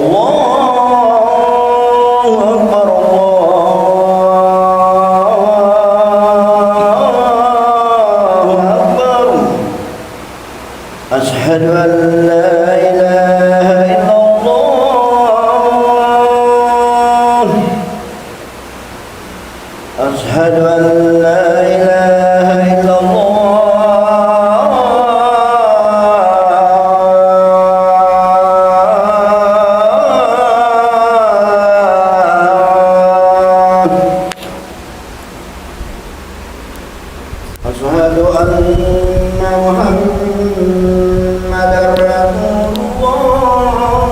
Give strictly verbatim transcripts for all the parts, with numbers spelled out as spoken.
الله أكبر، الله أكبر. أشهد أن لا إله إلا الله. أشهد أن لا إله إلا الله. أشهد أن محمدا رسول الله.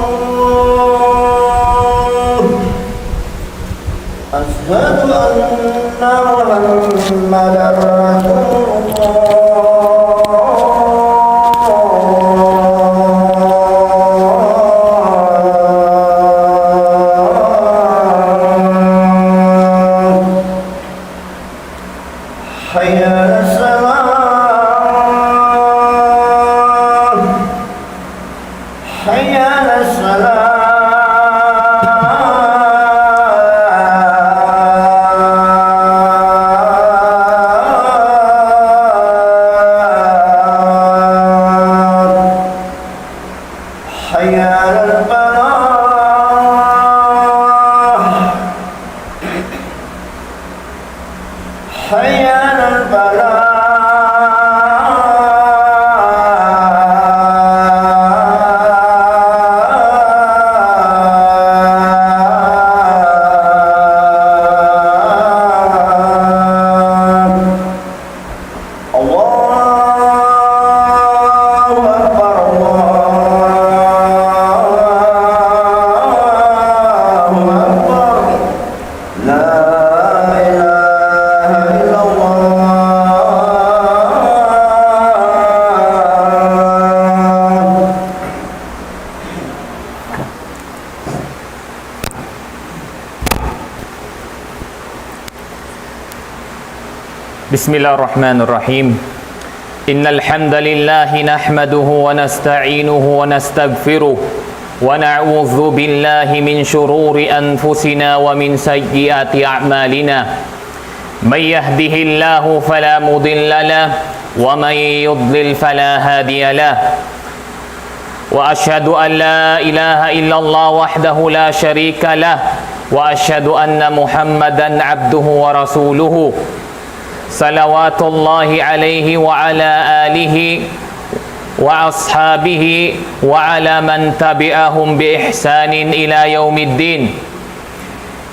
أشهد أن محمدا رسول الله. حي على الصلاة. حي على الصلاة. حي على الفلاح. حي على الفلاح. الله أكبر، الله أكبر. لا إله إلا الله. بسم الله الرحمن الرحيم. إن الحمد لله نحمده ونستعينه ونستغفره، ونعوذ بالله من شرور أنفسنا ومن سيئات أعمالنا. من يهده الله فلا مضل له، ومن يضلل فلا هادي له. وأشهد أن لا إله إلا الله وحده لا شريك له، وأشهد أن محمدا عبده ورسوله، صلوات الله عليه وعلى آله وأصحابه وعلى من تبعهم بإحسان إلى يوم الدين.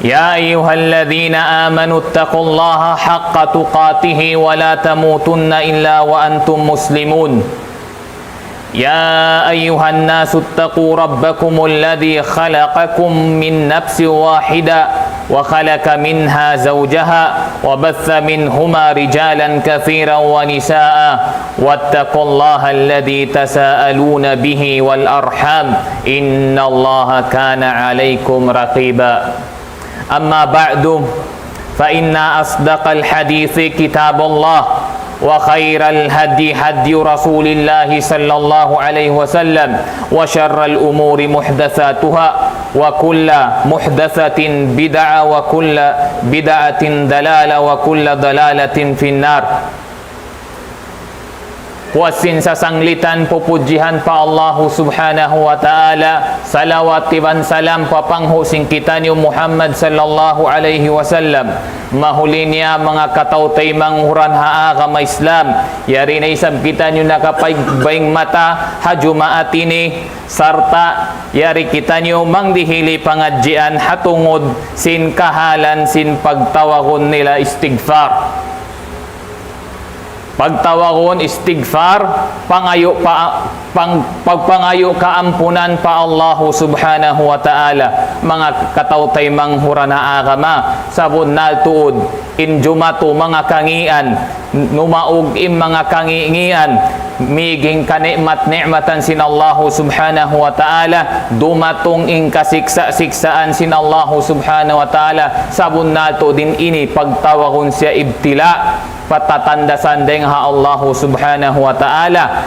يا أيها الذين آمنوا اتقوا الله حق تقاته ولا تموتن إلا وأنتم مسلمون. يا أيها الناس اتقوا ربكم الذي خلقكم من نفس واحدة وخلق منها زوجها وبث منهما رجالا كثيرا ونساء واتقوا الله الذي تساءلون به والأرحام إن الله كان عليكم رقيبا. أما بعد، فإن أصدق الحديث كتاب الله، وخير الهدي هدي رسول الله صلى الله عليه وسلم، وشر الأمور محدثاتها، وكل محدثة بدعة، وكل بدعة ضلالة، وكل ضلالة في النار. Puas sin sasanglitan pupudjihan pa Allahu Subhanahu wa Ta'ala, salawat iban salam pa panghu' sin kitaniyu Muhammad sallallahu alayhi wasallam. Mahuli niya manga kataw-taymanghuran ha agama Islam, yari na isab kitaniyu nakapaybayng mata ha Jumaat ini, sarta' yari kitaniyu mangdihili pangadjian ha tungud sin kahalan sin pagtawagun nila istigfar. Pagtawagun istigfar, pangayu' pa, pang-, pagpangayu' kaampunan pa Allahu Subhanahu wa Ta'ala, manga kataw-taymanghuran ha agama, sabunnal tuud, in jumatu manga kangīan, numaug in manga kangīan, mīg in kani'mat-ni'matan sin Allahu Subhanahu wa Ta'ala, dumatung in kasiksa'-siksaan sin Allahu Subhanahu wa Ta'ala, sabunnal tuud in ini pagtawagun siya ibtila'. Patatandasan dayng ha Allahu Subhanahu wa Ta'ala.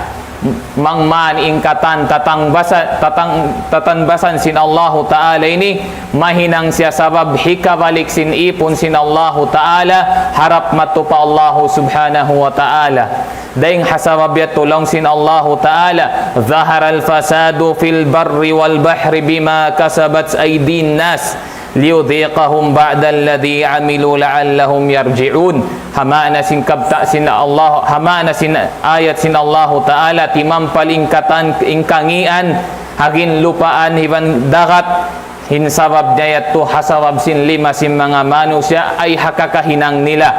Bang man in katan tatangbasa-, tatang-, tatanbasan sin Allahu Ta'ala ini, mahinang siya sabab hikabalik sin ipun sin Allahu Ta'ala, harap madtu pa Allahu Subhanahu wa Ta'ala. Dayng ha sabab yadtu laung sin Allahu Ta'ala, ظهر الفساد في البر والبحر بما كسبت أيدي الناس ليذيقهم بعض الذي عملوا لعلهم يرجعون. Ha maana sin kabta' sin Allah, ha maana sin ayat sin Allahu Ta'ala, timampal in katan, in kangīan, ha ginlupaan iban dagat, in sabab niya yadtu ha sabab sin lima sin manga manusiya' ay ha kakahinang nila.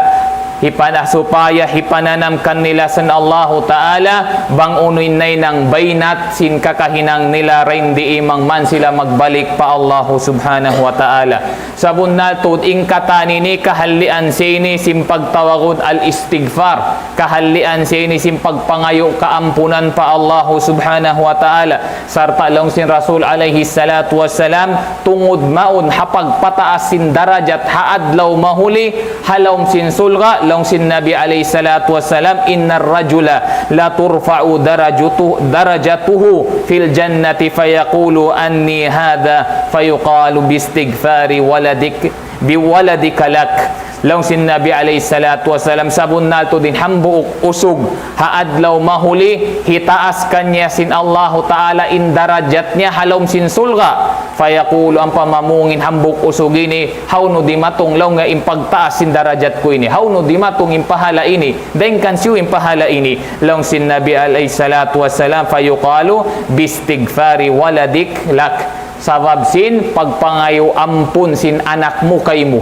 Hipana-, supaya hipananam kanila sin Allahu Ta'ala, bang unu in nahinang baynat sin kakahinang nila, dayn di' bang man sila magbalik pa Allahu Subhanahu wa Ta'ala. Sabunnal tuud in katan ini kahallian siya ini sin pagtawagun al-istighfar. Kahallian siya ini sin pagpangayu' kaampunan pa Allahu Subhanahu wa Ta'ala. Sarta' laung sin Rasul alayhi salatu wassalam, tungud mawn ha pagpataas sin darajat ha adlaw mahuli, ha lawm sin surga', laung sin Nabi alayhi salatu wassalam, إن الرجل لترفع درجته، درجته في الجنة فيقول أني هذا فيقال باستغفار ولدك، بولدك لك. Laung sin Nabi alayhi salatu wassalam, sabunnal tuud in hambuuk usug ha adlaw mahuli, hitaas kaniya sin Allahu Ta'ala in darajat niya ha lawm sin surga'. فيقول, ampa mamung in hambuuk usug ini, hawnu dimatung laung niya in pagtaas sin darajat ku ini, hawnu dimatung in pahala ini, dayng kan hisiyu in pahala ini. Laung sin Nabi alayhi salatu wassalam, فيقال باستغفار ولدك لك. Sabab sin pagpangayu' ampun sin anak mu kaymu.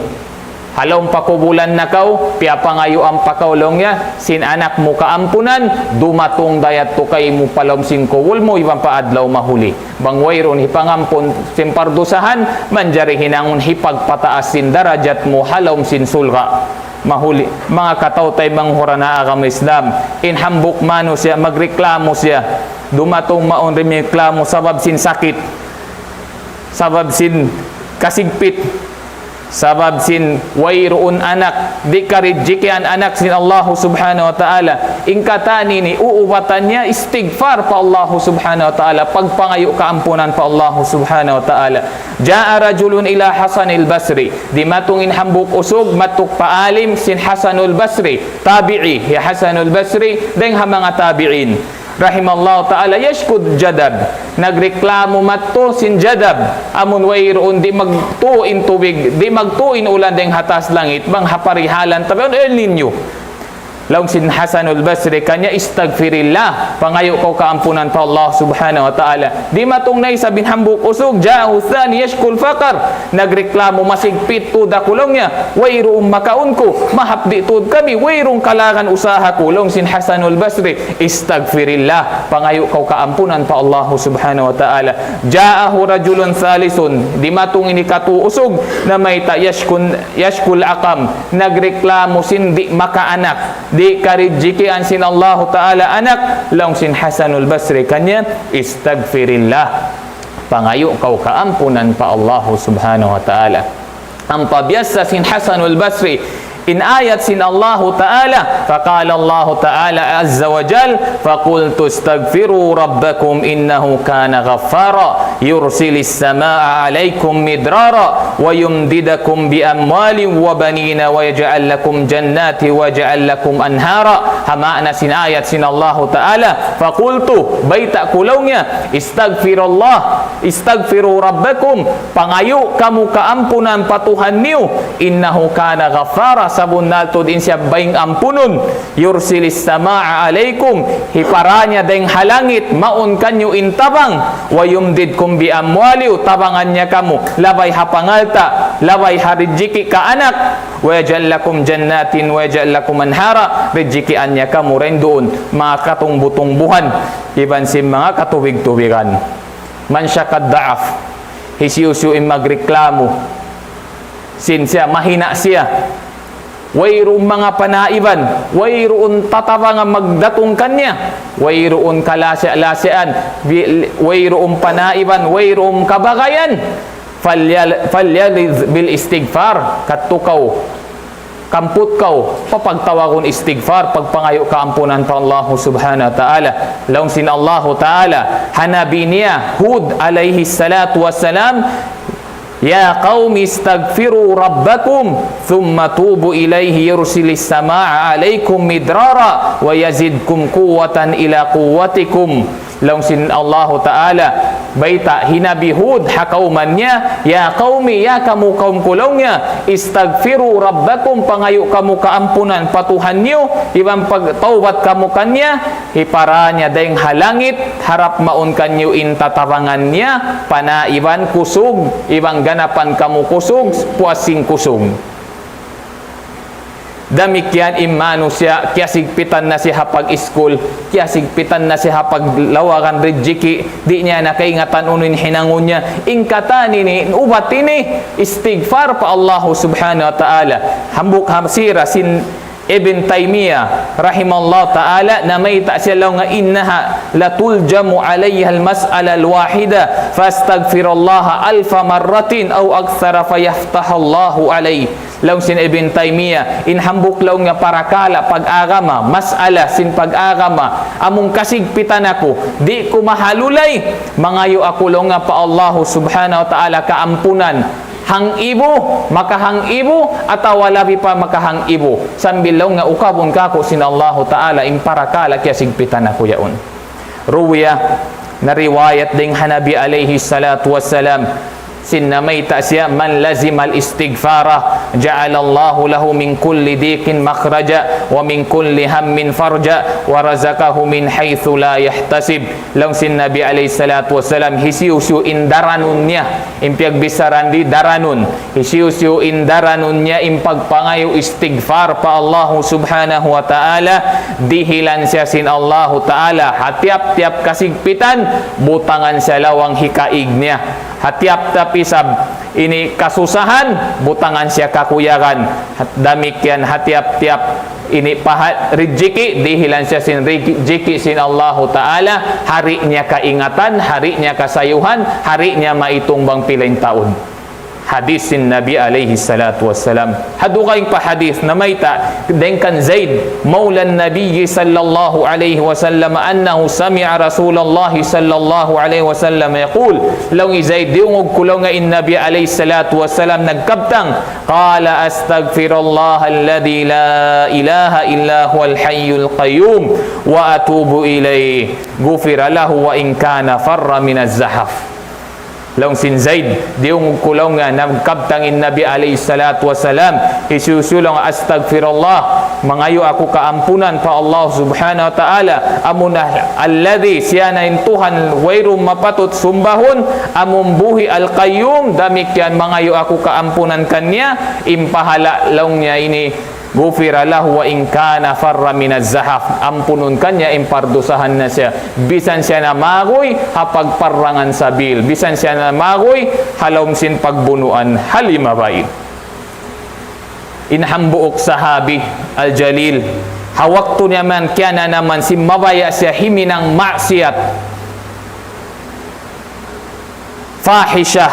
Ha lawm pakubulan na kaw, piyapangayuan pa kaw laung niya sin anak mu kaampunan, dumatung da yadtu kaymu pa lawm sin kubul mu iban pa adlaw mahuli. Bang wayruun hipangampun sin pardusahan, manjari hinangun hipagpataas sin darajat mu ha lawm sin surga'. Mahuli, manga kataw-taymanghuran ha agama Islam, in hambuuk manusiya' magreklamo siya, dumatung mawn reklamo sabab sin sakit, sabab sin kasigpit, sabab sin wayruun anak, di' karijikian anak sin Allahu Subhanahu wa Ta'ala. In katan ini, uubatan niya istighfar pa Allahu Subhanahu wa Ta'ala, pagpangayu' kaampunan pa Allahu Subhanahu wa Ta'ala. جاء رجل إلى حسن البصري. Dimatung in hambuuk usug, madtu pa alim sin Hasanul Basri. Tabi'i, hi Hasanul Basri, dayng ha manga tabi'in. Rahimahullahu ta'ala, يشكو الجدب. Nagreklamo madtu sin jadab. Amun wayruun di' magtū in tubig, di' magtū in ulan dayng ha taas langit, bang ha parihalan, tabi El Niño. Laung sin Hasanul Basri kaniya, استغفر الله. Pangayu' kaw kaampunan pa Allah Subhanahu wa Ta'ala. Dimatung na isab in hambuuk usug, جاءه الثاني يشكو الفقر. Nagreklamo, masigpit tuud aku laung niya, wayruun makaun ku, mahapdi' tuud kami, wayruun kalagan usaha ku, laung sin Hasanul Basri, استغفر الله, pangayu' kaw kaampunan pa Allahu Subhanahu wa Ta'ala. جاءه رجل ثالث, dimatung in hikatū usug, namayta' يشكو, يشكو العقم, nagreklamo sin di' makaanak, di' karijikian sin Allahu Ta'ala anak, laung sin Hasanul Basri kaniya, استغفر الله. Pangayu' kaw kaampunan pa Allahu Subhanahu wa Ta'ala. Ampa biyassa sin Hasanul Basri in ayat sin Allahu Ta'ala, فقال الله تعالى عز وجل: فقلت استغفروا ربكم إنه كان غفارا يرسل السماء عليكم مدرارا ويمددكم بأموال وبنين ويجعل لكم جنات ويجعل لكم أنهارا. Ha maana sin ayat sin Allahu Ta'ala, فقلت, bayta' ku laung niya, استغفروا الله, استغفروا ربكم, pangayu' kamu kaampunan pa Tuhan niyu, إنه كان غفارا, sabunnal tuud in siya bayng ampunun, يرسل السماء عليكم, hipara niya dayng ha langit, mawn kaniyu in tabang, ويمددكم بأموال, tabangan niya kamu, labay ha pangalta', labay ha rijiki' kaanak, ويجعل لكم جنات ويجعل لكم أنهارا, rijikian niya kamu dayn duun, manga katungbu-tungbuhan, iban sin manga katubig-tubigan. من شكا الضعف, hisiyu-siyu in magreklamo, sin siya, mahina' siya, wayruun manga panaiban, wayruun tatabangan magdatung kaniya, wayruun kalasa'-lasaan, bi-, wayruun panaiban, wayruun kabagayan, فليل-, فليلذ بالاستغفار, kadtu kaw Kamput kaw, papagtawagun istighfar, pagpangayu' kaampunan pa Allahu Subhanahu wa Ta'ala. Laung sin Allahu Ta'ala, ha Nabi niya, Hud alayhi salatu wassalam, يا قوم استغفروا ربكم ثم توبوا إليه يرسل السماء عليكم مدرارا ويزدكم قوة إلى قوتكم. Laung sin Allahu Ta'ala, bayta' hi Nabi Hud ha kawman niya, "Ya qawmi, ya kamu kawm ku," laung niya, "istaghfiru rabbakum, pangayu' kamu kaampunan pa Tuhan niyu, iban pagtawbat kamu kaniya, hipara niya dayng ha langit, harap mawn kaniyu in tatabangan niya, pana iban kusug, iban ganapan kamu kusug, puas sin kusug." Damikkiyan in manusiya', kiyasigpitan na siya ha pag-iskul, kiyasigpitan na siya ha paglawagan rijiki', di' niya na kaingatan unu in hinangun niya. In katan ini, in ubat ini, istighfar pa Allahu Subhanahu wa Ta'ala. Hambuuk ha sira sin Ibn Taymiyyah, rahimahullah ta'ala, namayta' siya laung niya, إنها لتلجم علي المسألة الواحدة فأستغفر الله ألف مرة أو أكثر فيفتح الله علي. Laung sin Ibn Taymiyyah, in hambuuk laung niya parakala' pag-agama, mas'ala sin pag-agama, amun kasigpitan aku, di' ku mahalulay, mangayu' aku laung niya pa Allahu Subhanahu wa Ta'ala kaampunan, hang'ibu, makahang'ibu, atawa labi pa makahang'ibu. Sambil laung niya ukabun kaku' sin Allahu Ta'ala, in parakala' kiyasigpitan aku yaun. Ruwiya, nariwayat dayng ha Nabi alayhi salatu wassalam, sin namayta' siya, من لزم الاستغفار جعل الله له من كل ضيق مخرجا ومن كل هم فرجا ورزقه من حيث لا يحتسب. Laung sin Nabi alayhi salatu wassalam, hisiyu-siyu in daranun niya, in piyagbichara di daranun, hisiyu-siyu in daranun niya in pagpangayu' istighfar pa Allahu Subhanahu wa Ta'ala, dihilan siya sin Allahu Ta'ala, ha tiyap-tiyap kasigpitan, butangan siya lawang hikaig niya. Ha tiyap-tiyap isab ini kasusahan, butangan siya kakuyagan. Hat-, damikkiyan ha tiyap-tiyap ini paha-, rijiki', dihilan siya sin rijiki' sin Allahu Ta'ala, ha di' niya kaingatan, ha di' niya kasayuhan, ha di' niya maitung bang pila in taud. Hadis sin Nabi alayhi salatu wassalam. Ha dugaing pa hadis namayta' dayng kan Zaid, مولى النبي صلى الله عليه وسلم، أنه سمع رسول الله صلى الله عليه وسلم يقول, laung hi Zaid, diyungug ku laung niya in Nabi alayhi salatu wassalam nagkabtang, قال أستغفر الله الذي لا إله إلا هو الحي القيوم وأتوب إليه غفر له وإن كان فر من الزحف. Laung sin Zaid, diyungug ku laung niya nagkabtang in Nabi alayhi salatu wassalam, hisiyu-siyu laung, "Astaghfirullah, mangayu' aku kaampunan pa Allah Subhanahu wa Ta'ala, amuna alladhi, siya na in Tuhan wayruun mapatut sumbahun, amun buhi' al-qayyum, damikkiyan mangayu' aku kaampunan kaniya, in pahala' laung niya ini, غفر له وإن كان فر من الزحف, ampunun kaniya in pardusahan na siya, bisan siya namaguy ha pagparrangan sabil, bisan siya namaguy ha lawm sin pagbunuan ha lima bay." In hambuuk sahabi al-jalil, ha waktu niya man kiyananaman sin mabaya' siya himinang maksiyat, fahisha.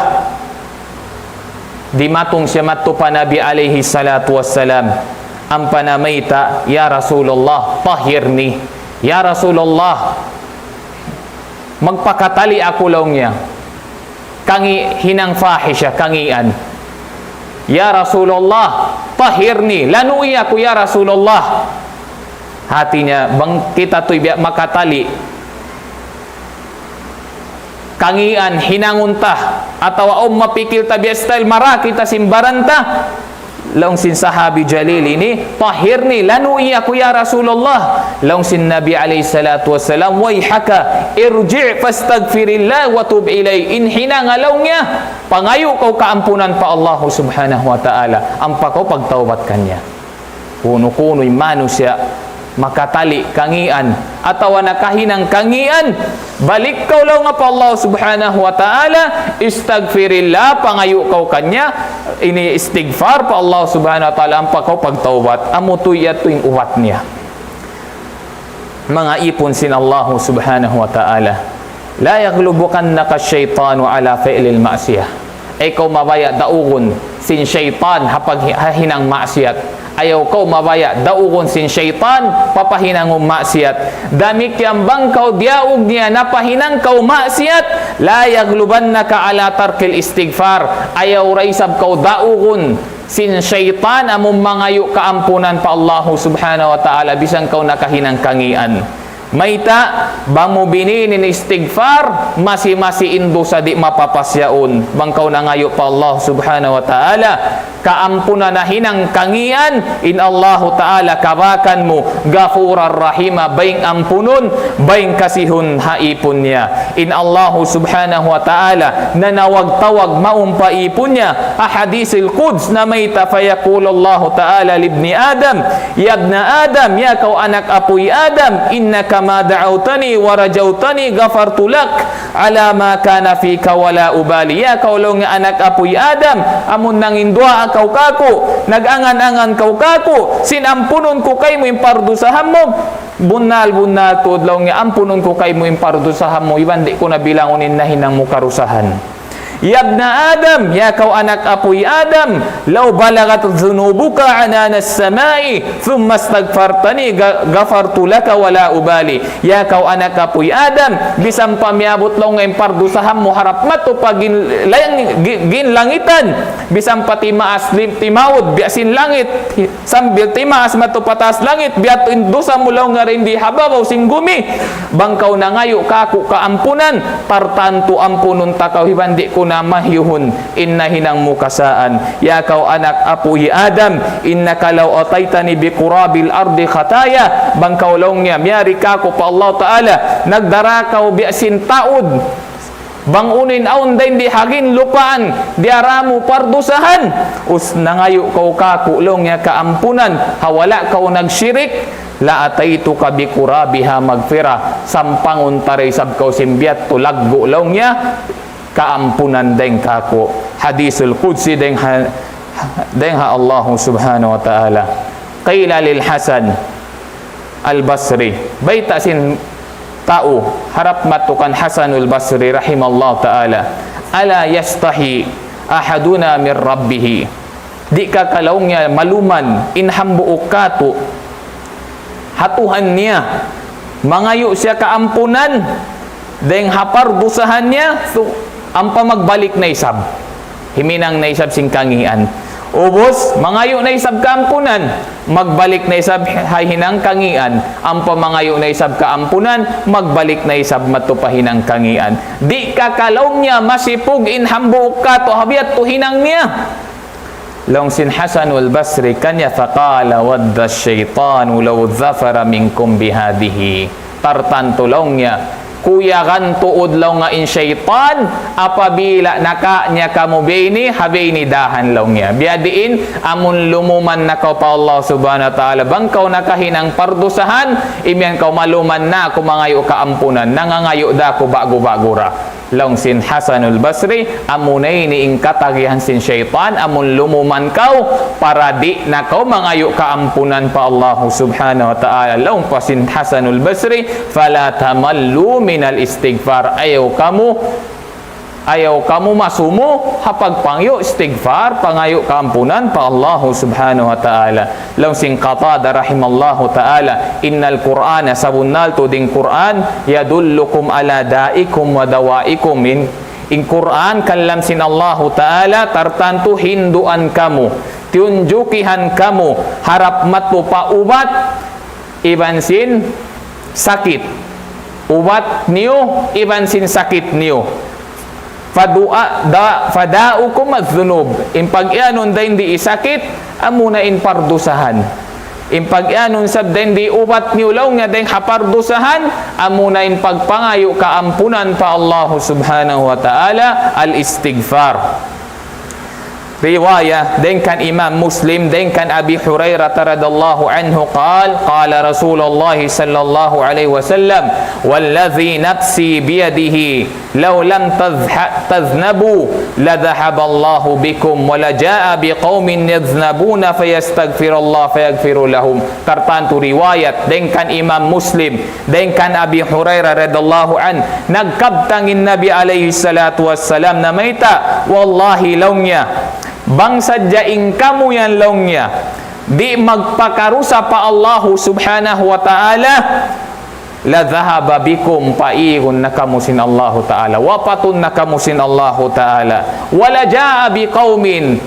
Dimatung siya madtu pa Nabi alayhi salatu wassalam. Ampa namayta', "Ya Rasulullah, tahhirni. Ya Rasulullah, magpakatali' aku," laung niya. Kangi-, hinang fahisha, kangian. "Ya Rasulullah, tahhirni. Lanui aku, ya Rasulullah." Hati niya, bang kita tuy biya' makatali', kangian, hinangun ta, atawa awn mapikil ta biya' style maraki ta sin baran ta. Laung sin sahabi jalil ini, "Tahhirni, lanui aku ya Rasulullah." Laung sin Nabi alayhi salatu wassalam, "ويحك، ارجع فاستغفر الله وتب إليه." In hinang laung niya, pangayu' kaw kaampunan pa Allah Subhanahu wa Ta'ala, ampa kaw pagtawbat kaniya. Kunu-kunu in manusiya' makatali' kangian, atawa nakahinang kangian, balik kaw laung pa Allah Subhanahu wa Ta'ala, istaghfirillah, pangayu' kaw kaniya, ini istighfar pa Allah Subhanahu wa Ta'ala, ampa kaw pagtawbat, amu tuud yadtu in ubat niya. Manga ipun sin Allah Subhanahu wa Ta'ala, لا يغلبنك الشيطان على فعل المعصية. Ayaw kaw mabaya' daugun sin saytan ha paghi-, ha hinang maksiat. Ayaw kaw mabaya' daugun sin saytan pa pahinangun maksiat. Damikkiyan bang kaw diyaug niya na pahinang kaw maksiat, لا يغلبنك على ترك الاستغفار. Ayaw da isab kaw daugun sin saytan amun mangayu' kaampunan pa Allahu Subhanahu wa Ta'ala, bisan kaw nakahinang kangīan. Mayta', bang mu biyayni in istighfar, masi-masi in dusa di' mapapas yaun. Bang kaw nangayu' pa Allah Subhanahu wa Ta'ala kaampunan ha hinang kangīan, in Allahu Ta'ala kabakan mu, غفورا رحيما, bayng ampunun, bayng kasihun ha īpun niya. In Allahu Subhanahu wa Ta'ala nanawag-tawag mawn pa īpun niya, ha hadisul quds na mayta', فيقول الله تعالى لابن آدم يا ابن آدم, ya kaw anak apuy Adam, إنك ما دعوتني ورجوتني غفرت لك على ما كان فيك ولا أبالي. Ya kaw laung niya anak apuy Adam, amun nanginduwaa kaw kāku', nag-angan-angan kaw kāku', sin ampunun ku kaymu in pardusahan mu, bunnal-bunnal tuud laung niya ampunun ku kaymu in pardusahan mu, iban di' ku na bilangun in nahinang mu karusahan. يا ابن آدم, ya kaw anak apuy Adam, لو بلغت ذنوبك عنان السماء ثم استغفرتني غ-، غفرت لك ولا أبالي. Ya kaw anak apuy Adam, bisan pa miyabut laung niya in pardusahan mu harap matu pa gin-, lang-, gi-, ginlangitan, bisan pa timaas lim-, timaud biya' sin langit, sambil timaas matu pa taas langit, biya' ha yan in dusa mu laung niya dayn di ha babaw sin gumi. Bang kaw nangayu' kāku' kaampunan, tartantu ampunun ta kaw iban di' ku na mahiyuhun in nahinang mu kasaan. Ya kaw anak apuy Adam, إنك لو أتيتني بقراب الأرض خطايا, bang kaw laung niya miyari kāku' pa Allah Ta'ala, nagdara kaw biya' sin taud bang unu in awn dayn di ha ginlupaan, diyara mu pardusahan, ubus nangayu' kaw kāku' laung niya kaampunan, ha wala' kaw nagshirik, لأتيتك بقرابها مغفرة, sampangun ta da isab kaw sin biya' ha yan laggu' laung niya kaampunan dayn kāku'. Hadisul qudsi dayn ha, dayn ha Allahu Subhanahu wa Ta'ala. قيل للحسن البصري. Bayta' sin tau, harap matu kan Hasanul Basri rahimahullahu ta'ala. ألا يستحي أحدنا من ربه. Di' ka ka laung niya maluman in hambuuk kātu' ha Tuhan niya. Mangayu' siya kaampunan dayn ha pardusahan niya, tu-, ampa magbalik na isab. Huminang na isab sin kangīan. Ubus, mangayu' na isab kaampunan. Magbalik na isab ha hinang kangīan. Ampa mangayu' na isab kaampunan, magbalik na isab matu pa hinang kangīan. Di' ka ka laung niya masipug in hambuuk kātu' ha biya' ha yan hinang niya. Laung sin Hasanul Basri kaniya, فقال ود الشيطان لو ظفر منكم بهذه. Tartantu laung niya, kuyagan tuud laung niya in saytan, apabila naka niya kamu biyayni, ha biyayni dahan laung niya. Biyadiin, amun lumuman na kaw pa Allah Subhanahu wa Ta'ala, bang kaw nakahinang pardusahan, imiyan kaw maluman na aku mangayu' kaampunan, nangangayu' da aku ba'gu-ba'gu ra. Laung sin Hasanul Basri, amuna ini in katagihan sin saytan, amun lumuman kaw, para di' na kaw mangayu' kaampunan pa Allahu Subhanahu wa Ta'ala. Laung pa sin Hasanul Basri, فلا تملوا من الاستغفار. Ayaw kamu, ayaw kamu masumu ha pagpangayu' istighfar, pangayu' kaampunan pa Allahu Subhanahu wa Ta'ala. Laung sin Qatada rahimahullahu ta'ala, إن القرآن, sabunnal tuud in Qur'an, يدلكم على دائكم ودوائكم. In, in Qur'an, kalam sin Allahu Ta'ala, tartantu hinduan kamu, tiyunjukihan kamu, harap matu pa ubat, iban sin sakit. Ubat niyu, iban sin sakit niyu. Fadua-, da-, فداؤكم الذنوب. In pag-iyanun dayn di sakit, amuna in pardusahan. In pag-iyanun isab dayn di ubat niyu laung niya dayn ha pardusahan, amuna in pagpangayu' kaampunan pa Allahu Subhanahu wa Ta'ala, al-istighfar. Riwayat dayn kan Imam Muslim, dayn kan Abi Hurairah radhiyallahu anhu, قال: قال رسول الله صلى الله عليه وسلم: والذي نفسي بيده لو لم تذه-، تذنبوا لذهب الله بكم ولجاء بقوم يذنبون فيستغفر الله فيغفر لهم. Tartantu riwayat dayn kan Imam Muslim, dayn kan Abi Hurairah radhiyallahu anhu, nagkabtang in Nabi alayhi salatu wassalam namayta', wallahi laung niya, Bang sadja in kamu yan laung niya, di' magpakarusa pa Allahu subhanahu wa ta'ala, لذهب بكم, paigun na kamu sin Allahu ta'ala, wapatun na kamu sin Allahu ta'ala. ولجاء بقوم,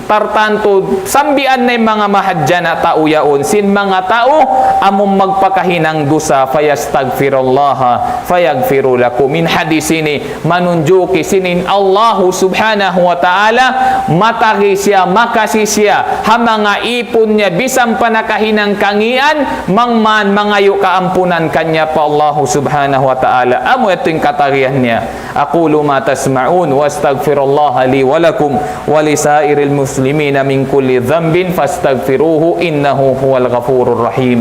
tartantu sambian na in manga mahadjana' tau yaun, sin manga tau amun magpakahinang dusa, فيستغفر الله فيغفر لكم. In hadis ini manunjuki sin in Allahu subhanahu wa ta'ala, matagi siya, makasi siya ha manga ipun niya, bisan pa nakahinang kangīan, mangman mangayu' kaampunan kaniya pa Allahu subhanahu wa ta'ala. Amu yadtu in katagihan niya. أقول ما تسمعون وأستغفر الله لي ولكم ولسائر المسلمين من كل ذنب فاستغفروه إنه هو الغفور الرحيم.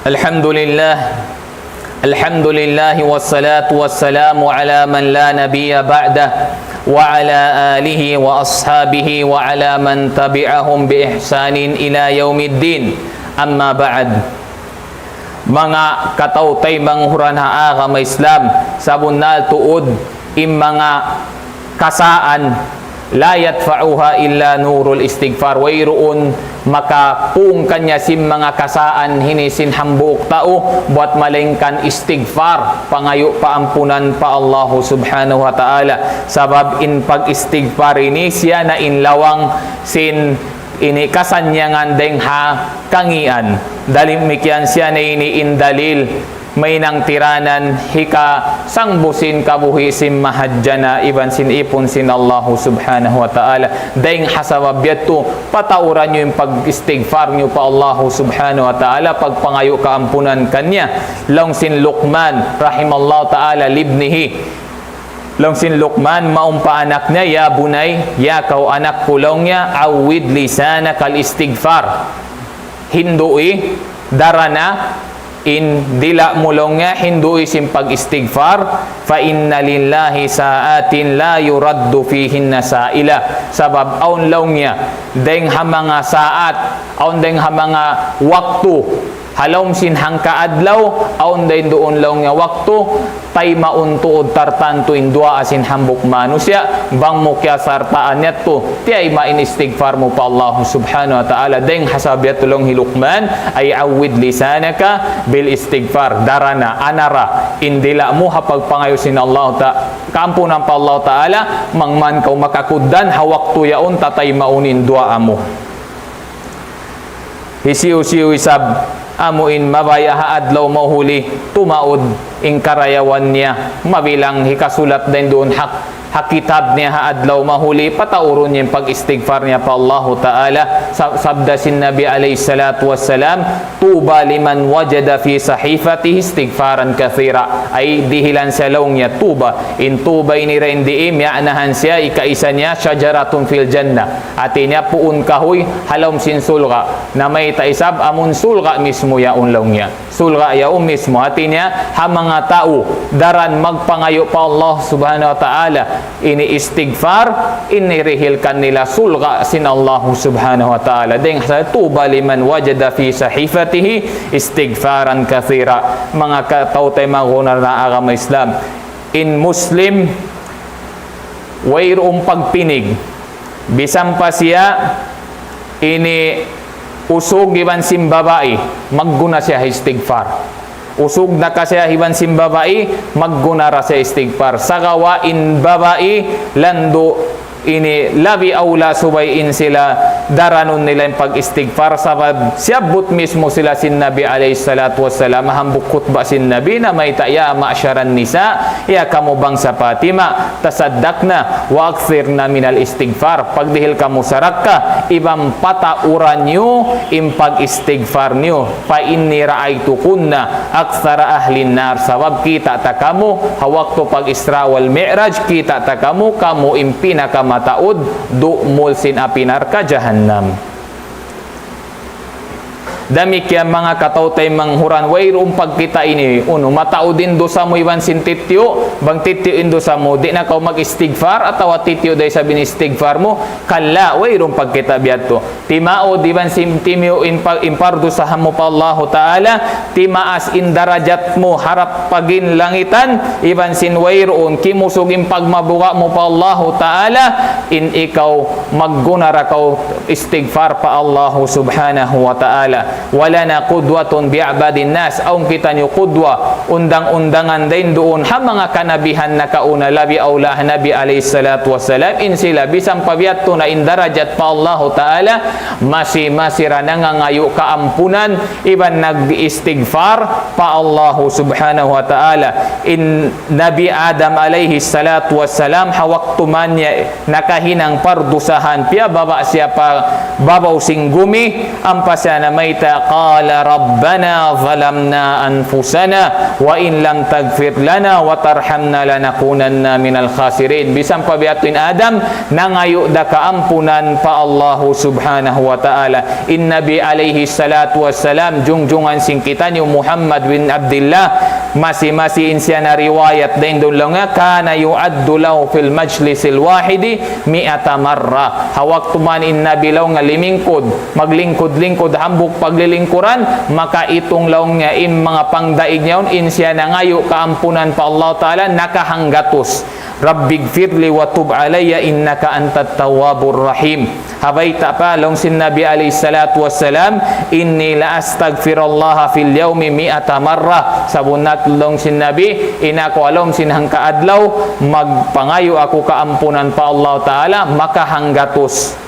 الحمد لله. الحمد لله والصلاة والسلام على من لا نبي بعده وعلى آله وأصحابه وعلى من تبعهم بإحسان إلى يوم الدين. أما بعد. Manga kataw-taymanghuran ha agama Islam, sabunnal tuud in manga kasaan, لا يدفعها إلا نور الاستغفار. Wayruun makapung kaniya sin manga kasaan ini sin hambuuk tau, buwat malaingkan istighfar, pangayu' paampunan pa Allahu subhanahu wa ta'ala. Sabab in pag-istighfar ini siya na in lawang sin ini kasannyangan dayng ha kangīan. Damikkiyan siya na ini in dalil mahinang tiranan hikasangbu sin kabuhi' sin mahadjana' iban sin ipun sin Allahu subhanahu wa ta'ala. Dayng ha sabab yadtu, patauran niyu in pag-istighfar niyu pa Allahu subhanahu wa ta'ala, pagpangayu' kaampunan kaniya. Laung sin Luqman, rahimallahu ta'ala, لابنه. Laung sin Luqman, mawn pa anak niya, يا بني, ya kaw anak ku laung niya, عود لسانك الاستغفار. Hindu'i, darana, in dila' mu laung niya, hindu'i sin pag-istighfar, فإن لله ساعات لا يرد فيهن سائلة. Sabab awn laung niya, dayng ha manga saat, awn dayng ha manga waktu, ha lawm sin hangka adlaw, awn dayng duun laung niya waktu, taymaun tuud tartantu in duwaa sin hambuuk manusiya', bang mu kiyasartaan yadtu, tiyayma' in istighfar mu pa Allahu subhanahu wa ta'ala, dayng ha sabab yadtu laung hi Luqman, أي عود لسانك بالاستغفار, darana, anara, in dila' mu ha pagpangayu' sin Allah ta-, kaampunan pa Allah ta'ala, mangman kaw makakugdan, ha waktu yaun tataymaun in duwaa mu. Hisiyu-siyu isab amu in mabaya' ha adlaw mahuli, tumaud in karayawan niya, mabilang hikasulat dayn duun ha, ha kitab niya ha adlaw mahuli, pataurun niya in pag-istighfar niya pa Allahu Ta'ala. Sa-, sabda sin Nabi alayhi salatu wassalam, طوبى لمن وجد في صحيفته استغفارا كثيرا. Ay dihilan siya laung niya tuba. In tuba ini ra in di, miya'nahan siya, ikaisa niya, شجرة في الجنة. Hati niya puun kahuy ha lawm sin surga'. Na mayta' isab amun surga' mismu yaun laung niya. Surga' yaun mismu. Hati niya ha manga tau daran magpangayu' pa Allah Subhanahu wa Ta'ala ini istighfar, ini dihil kanila surga' sin Allah Subhanahu wa Ta'ala. Dayng ha طوبى لمن وجد في صحيفته استغفارا كثيرا. Manga kataw-taymanghuran ha agama Islam. In Muslim, wayruun pagpinig. Bisan pa siya ini usug iban sin babai, magguna siya istighfar. Usug na ka siya iban sin babai, magguna ra siya istighfar. Sagawa' in babai, landu' ini labi awla subay in sila daranun nila in pag-istighfar, sabab siyabbut mismu sila sin Nabi alayhi salatu wassalam, hambuuk khutba sin Nabi na mayta', يا معشر النساء, ya kamu bangsa Fatima, تصدقن وأكثرن من الاستغفار, pagdihil kamu sarakka, iban patauran niyu in pag-istighfar niyu. فإني رأيتكن أكثر أهل النار, sabab kita' ta kamu, ha waktu pag-Isra wal Mi'raj, kita' ta kamu, kamu in pinakamataud du'mul sin api narka' jahannam. Damikkiyan manga kataw-taymanghuran, wayruun pagkita' ini, unu, mataud in dusa mu iban sin titiyu', bang titiyu' in dusa mu, di' na kaw mag-istighfar, atawa titiyu' da isab in istighfar mu, kalla, wayruun pagkita' biya' yadtu. Timaud iban sin timiyu' in pa-, in pardusahan mu pa Allahu Ta'ala, timaas in darajat mu harap pa ginlangitan, iban sin wayruun kimusug in pagmabuga' mu pa Allahu Ta'ala, in ikaw magguna ra kaw istighfar pa Allahu Subhanahu wa Ta'ala. ولنا قدوة بأعبد الناس. Awn kitaniyu qudwa, undang-undangan dayn duun ha manga kanabihan nakauna, labi awla ha Nabi alayhi salatu wassalam, in sila bisan pa biya' yadtu na in darajat pa Allahu Ta'ala, masi-masi ra nangangayu' kaampunan, iban nag-istighfar pa Allahu Subhanahu wa Ta'ala. In Nabi Adam alayhi salatu wassalam, ha waktu man niya nakahinang pardusahan, piyababa' siya pa babaw sin gumi, ampa siya namayta', قال ربنا ظلمنا أنفسنا وإن لم تغفر لنا وترحمنا لنكونن من الخاسرين. Bisan pa biya' yadtu in Adam, nangayu' da kaampunan pa Allahu Subhanahu wa Ta'ala. In Nabi alayhi salatu wassalam, jungjungan sin kitaniyu Muhammad bin Abdillah, masi-masi in siya nariwayat dayn duun laung niya, كان يعد له في المجلس الواحد مائة مرة. Ha waktu man in Nabi laung niya limingkud, maglingkud-lingkud hambuuk paglilingkuran, makaitung laung niya in manga pangdaig niya yaun, in siya nangayu' kaampunan pa Allah Ta'ala, nakahanggatus. رب اغفر لي وتب علي إنك أنت التواب الرحيم. Ha bayta' pa laung sin Nabi alayhi salatu wassalam, إني لأستغفر الله في اليوم مائة مرة. Sabunnal laung sin Nabi, in aku ha lawm sin hangka adlaw, magpangayu' aku kaampunan pa Allah Ta'ala, makahanggatus.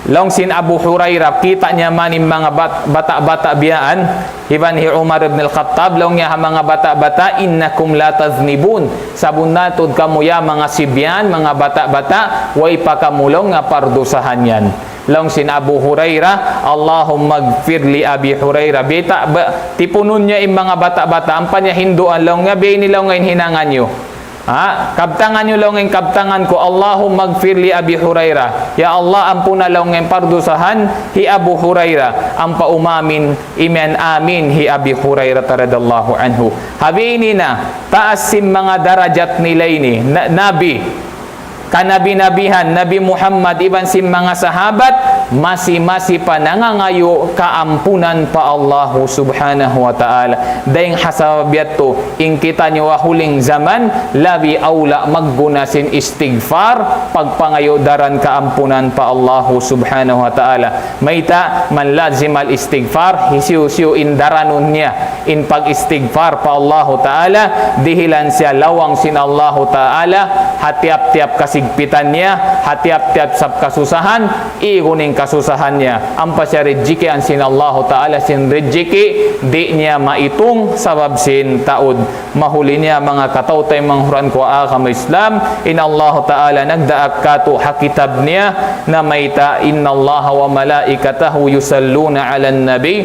Laung sin Abu Hurairah, kita' niya man in manga bat-, bata'-bata' biyaan, iban hi Umar ibn al-Khattab, laung niya ha manga bata'-bata', إنكم لا تذنبون. Sabunnal tuud kamu ya manga sibyaan, manga bata'-bata', way pa kamu laung niya pardusahan yan. Laung sin Abu Hurairah, اللهم اغفر لأبي هريرة. Biyayta', ba, tipunun niya in manga bata'-bata', ampa niya hinduan laung niya, biya' ini laung niya in hinangan niyu. Ha, kabtangan niyu laung in kabtangan ku, اللهم اغفر لأبي هريرة. Ya Allah, ampuna laung in pardusahan hi Abu Hurairah. Ampa umamin, imiyan amin hi Abi Hurairah رضي الله عنه. Ha biya' ini na, taas sin manga darajat nila ini, na-, Nabi, kanabi-nabihan, Nabi Muhammad, iban sin manga sahabat, masi-masi pa nangangayu' kaampunan pa Allahu Subhanahu wa Ta'ala. Dayng ha sabab yadtu, in kitaniyu ha huling jaman, labi awla magguna sin istighfar, pagpangayu' daran kaampunan pa Allahu Subhanahu wa Ta'ala. Mayta', من لزم الاستغفار, hisiyu-siyu in daranun niya in pag-istighfar pa Allahu Ta'ala, dihilan siya lawang sin Allahu Ta'ala, ha tiyap-tiyap kasigpitan niya, ha tiyap-tiyap sab kasusahan, igun in kasusahan niya. Ampa siya rijikian sin Allahu Ta'ala sin rijiki, di' niya maitung sabab sin taud. Mahuli niya manga kataw-taymanghuran ku ha agama Islam, in Allahu Ta'ala nagdaak katu' ha kitab niya, na mayta', إن الله وملائكته يصلون على النبي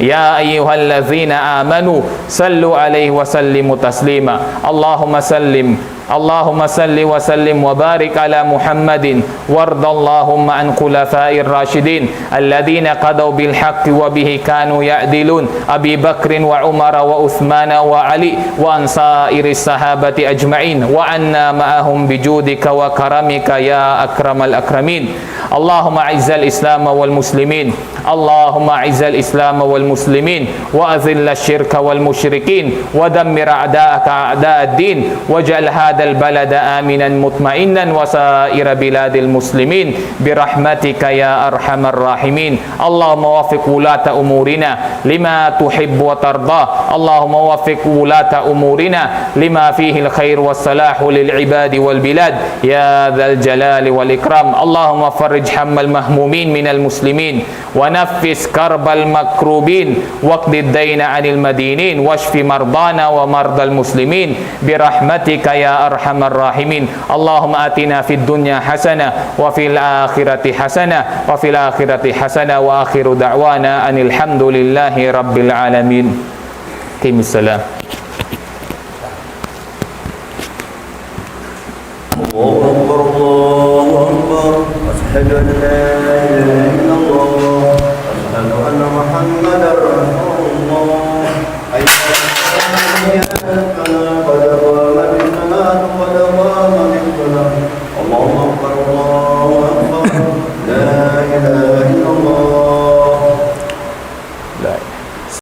يا أيها الذين آمنوا صلوا عليه وسلموا تسليما. اللهم سلم، اللهم صل وسلم وبارك على محمد، وارض اللهم عن خلفاء الراشدين الذين قضوا بالحق وبه كانوا يعدلون، أبي بكر وعمر وعثمان وعلي، وعن سائر الصحابة أجمعين، وعنا معهم بجودك وكرمك يا أكرم الأكرمين. اللهم أعز الإسلام والمسلمين، اللهم أعز الإسلام والمسلمين، وأذل الشرك والمشركين، ودمر أعداءك أعداء الدين، واجعل هذا البلد آمنا مطمئنا وسائر بلاد المسلمين برحمتك يا أرحم الراحمين. اللهم وفق ولاة أمورنا لما تحب وترضى. اللهم وفق ولاة أمورنا لما فيه الخير والصلاح للعباد والبلاد يا ذا الجلال والإكرام. اللهم فرج هم المهمومين من المسلمين، ونفس كرب المكروبين، واقض الدين عن المدينين، واشف مرضانا ومرضى المسلمين برحمتك يا أرحم الراحمين. اللهم آتنا في الدنيا حسنة وفي الآخرة حسنة وفي الآخرة حسنة، وآخر دعوانا أن الحمد لله رب العالمين. أقم الصلاة. الله أكبر، الله أكبر، أشهد أن لا إله إلا الله، أشهد